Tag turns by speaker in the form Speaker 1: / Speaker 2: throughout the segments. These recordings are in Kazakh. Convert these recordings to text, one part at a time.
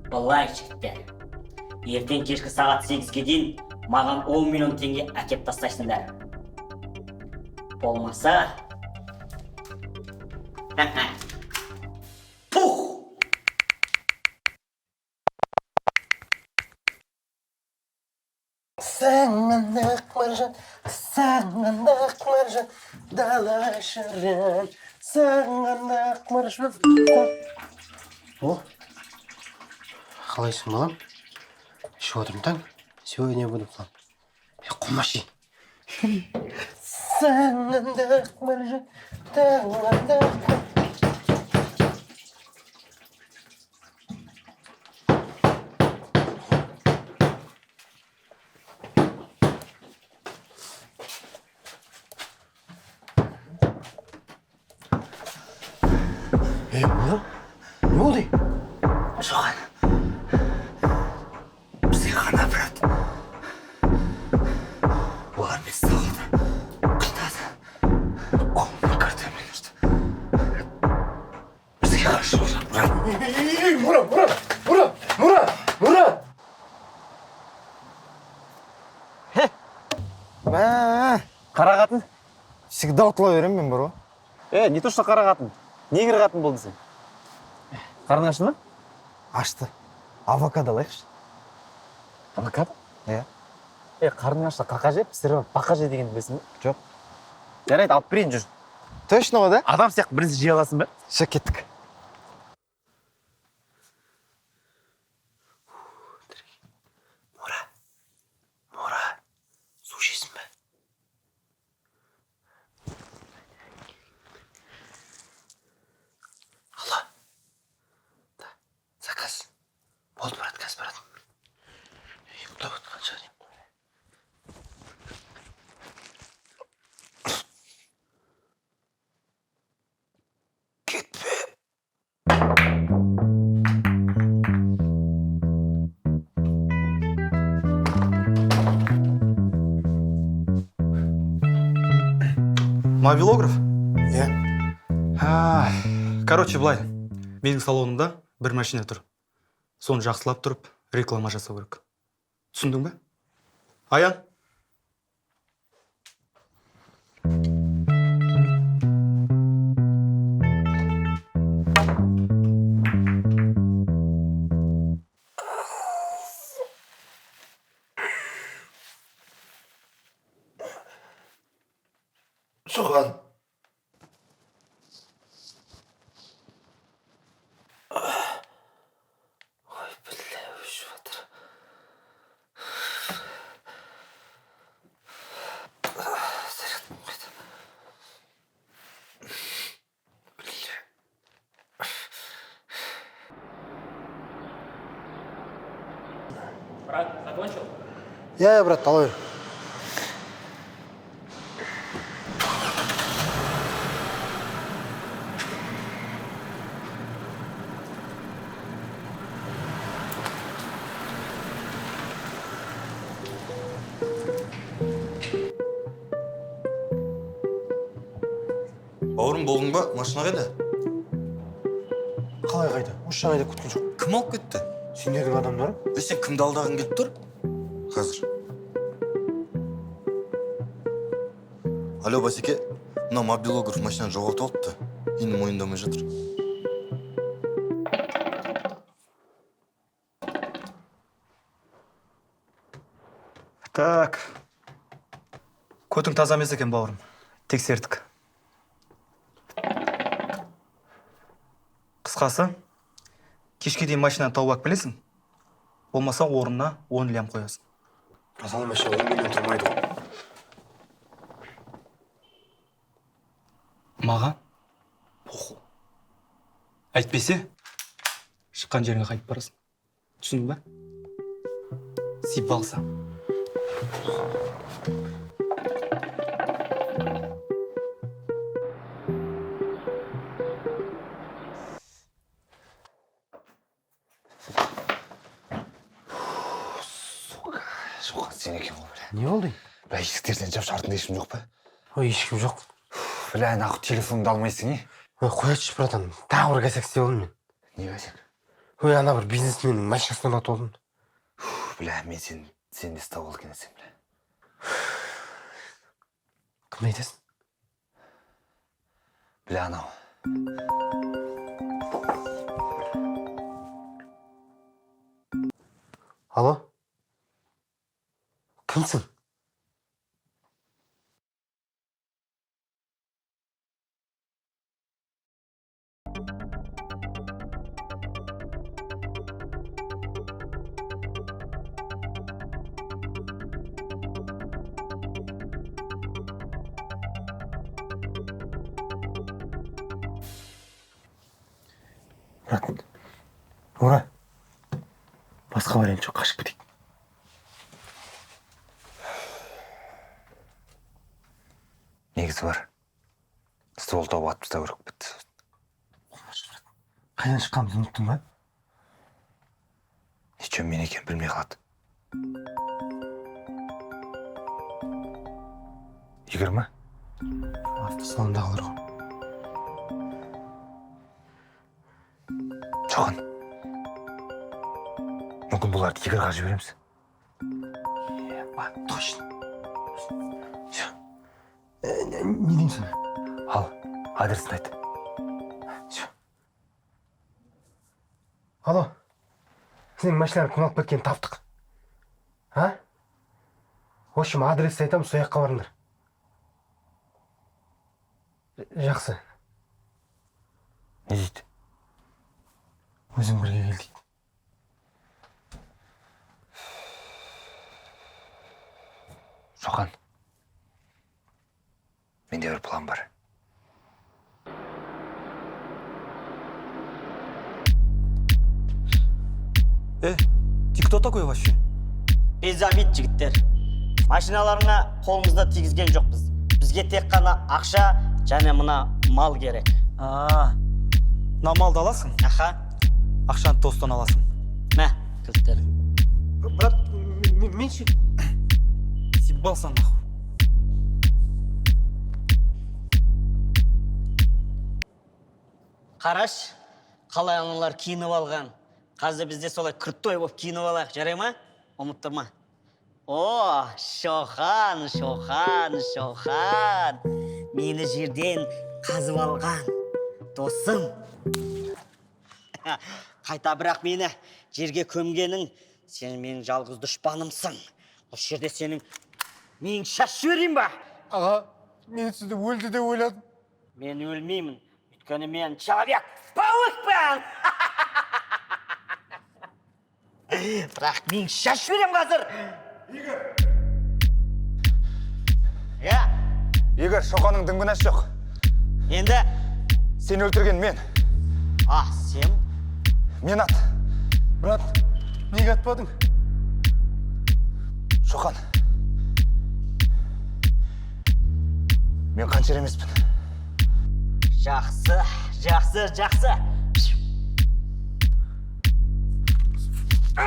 Speaker 1: Былай, жігіттер, ертең кешкі сағат 8-ге дейін маған 10 миллион теңге әкеп тастайсыңдар. Болмаса, пух!
Speaker 2: Сағындық маржан, сағындық маржан, дала шырын, сағындық маржан. О, қалайсың, балам? Ішіп отырмын таң. Сегодня я буду к вам. Е, қумаши. Сағындық маржан, сағындық. Е, Мұра, не болды?
Speaker 3: Шоқан, бізге қана, брат. Олар бізді салды, қинады, қолымның картамен ұрды. Бізге қарсы болған, брат.
Speaker 2: Ей, Мұра, Мұра, Мұра, Мұра, Мұра!
Speaker 4: Мә, қара қатын.
Speaker 5: Всегда ұтыла беремін мен бар ғой.
Speaker 4: Е, не то что қара қатын, негр қатын болдың сен. Қарның ашты ма?
Speaker 5: Ашты. Авокадо алайықшы.
Speaker 4: Авокадо?
Speaker 5: Иә.
Speaker 4: Е, қарның ашса, қақа же, пісіріп алып, бақа же дегенді білесің бе?
Speaker 5: Жоқ.
Speaker 4: Жарайды, алып берейін, жүр.
Speaker 5: Точно ғой да?
Speaker 4: Адам сияқты бірінші жей аласың ба?
Speaker 5: Все, кеттік.
Speaker 2: Мұра, Мұра, су ішесің бе? Алло. Да, заказ. Болды, брат, қазір барады. Ұйықтап отқан шығар. Кетпе.
Speaker 6: Мобилограф?
Speaker 2: Иә.
Speaker 6: А, короче, былай. Менің салонымда бір машина тұр. Соны жақсылап тұрып реклама жасау керек. Түсіндің бе? Аян?
Speaker 2: Соған. Ой, бля, өшіп жатыр. Зарядым қайда? Бля.
Speaker 1: Брат, закончил?
Speaker 2: Иә, брат, ала бер.
Speaker 7: Бауырым, болдың ба? Машина қайда?
Speaker 2: Қалай қайда? Осы жаңа айдап кеткен жоқ.
Speaker 7: Кім алып кетті?
Speaker 2: Сендердің адамдарың?
Speaker 7: Е, сен кімді алдағың келіп тұр? Қазір. Алло, басеке, мына мобилограф машинаны жоғалтып алыпты. Енді мойындамай жатыр.
Speaker 6: Так. Көтің таза емес екен, бауырым. Тексердік. Қысқасы, кешке дейін машинаны тауып алып келесің. Болмаса орнына 10 лям қоясың.
Speaker 2: Братан, машина 10 миллион тұрмайды ғой.
Speaker 6: Маған похуй. Әйтпесе, шыққан жеріңе қайтып барасың. Түсіндің ба? Съебался.
Speaker 3: Шоқан, сен екен ғой, бля.
Speaker 2: Не болды?
Speaker 3: Бля, есіктерден жап, артында ешкім жоқ па?
Speaker 2: Ой, ешкім жоқ.
Speaker 5: Бля, нахуй телефоныңды алмайсың, е?
Speaker 2: Ой, қояйыншы, братан, тағы бір косяк істеп алдым мен.
Speaker 5: Не косяк?
Speaker 2: Ой, ана бір бизнесменнің машинасын ұрлатып алдым.
Speaker 5: Бля, мен сен де ұстап алды екенсің, бля.
Speaker 2: Кімді айтасың?
Speaker 5: Бля, анау.
Speaker 2: Алло? Кімсің? Брат, ура. Басқа вариант жоқ, қашып кетейік.
Speaker 5: Негізі бар. Ствол тауып атып тастау керек бітті.
Speaker 2: Қайдан шыққанымызды ұмыттың ба?
Speaker 5: Ничего, мен екенін білмей қалады. Игорь ма?
Speaker 2: Автосалондағылар ғой.
Speaker 5: Шоқан. Мүмкін бұларды Игорьға жібереміз.
Speaker 2: А, точно. Все. Не деймін сана?
Speaker 5: Ал, адресін айт.
Speaker 2: Все. Алло. Сенің машиналар кім алып кеткенін таптық. А? В общем, адресті айтамын, сол жаққа барыңдар. Жақсы.
Speaker 5: Не дейді?
Speaker 2: Өзің бірге кел дейді.
Speaker 5: Шоқан. Менде бір план бар.
Speaker 6: Э, ты кто такой вообще?
Speaker 1: Без обид, жігіттер. Машиналарыңа қолымызды тигізген жоқпыз. Бізге тек қана ақша және мына мал керек.
Speaker 6: А, мына малды аласың,
Speaker 1: Аха,
Speaker 6: ақшаны достан аласың.
Speaker 1: Мә, кілттерің.
Speaker 2: Брат, мен ше?
Speaker 6: Съебался нахуй.
Speaker 1: Қараш, қалай аналар киініп алған. Қазір бізде солай крутой болып киініп алайық, жарай ма? Ұмыттырма. О, Шохан, Шохан, Шохан. Мені жерден қазып алған досым. Қайта бірақ мені жерге көмгенің, сен менің жалғыз дұшпанымсың. Осы жерде сенің миың шашып жіберейін ба?
Speaker 2: Аға, мен сізді өлді деп ойладым.
Speaker 1: Мен өлмеймін, өйткені мен человек паукпын. Бірақ мен шашып жіберемін қазір. Игорь! Иә,
Speaker 5: Игорь, Шоқанның дым кінәсі жоқ.
Speaker 1: Енді,
Speaker 5: Сені өлтірген мен.
Speaker 1: А, сен?
Speaker 5: Мен ат.
Speaker 2: Брат, неге атпадың?
Speaker 5: Шоқан. Мен қаншер емеспін.
Speaker 1: Жақсы, жақсы, жақсы. А.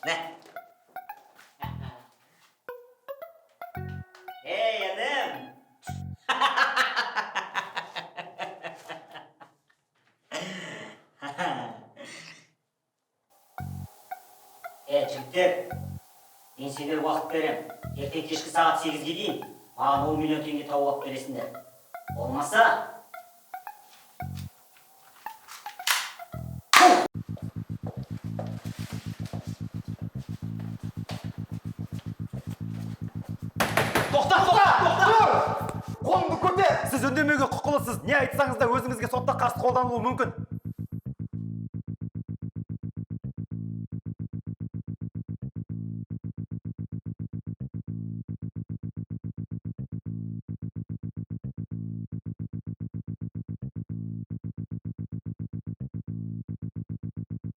Speaker 1: Мә. Ей, інім. Е, жігіттер, мен сендерге уақыт берем. Ертең кешкі сағат 8-ге дейін маған 10 миллион теңге тауып алып бересіңдер. Болмаса,
Speaker 4: Тоқта, тоқта, тоқта! Қолыңды көтер! Сіз үндемеуге құқылысыз. Не айтсаңыз да өзіңізге сотта қарсы қолданылуы мүмкін.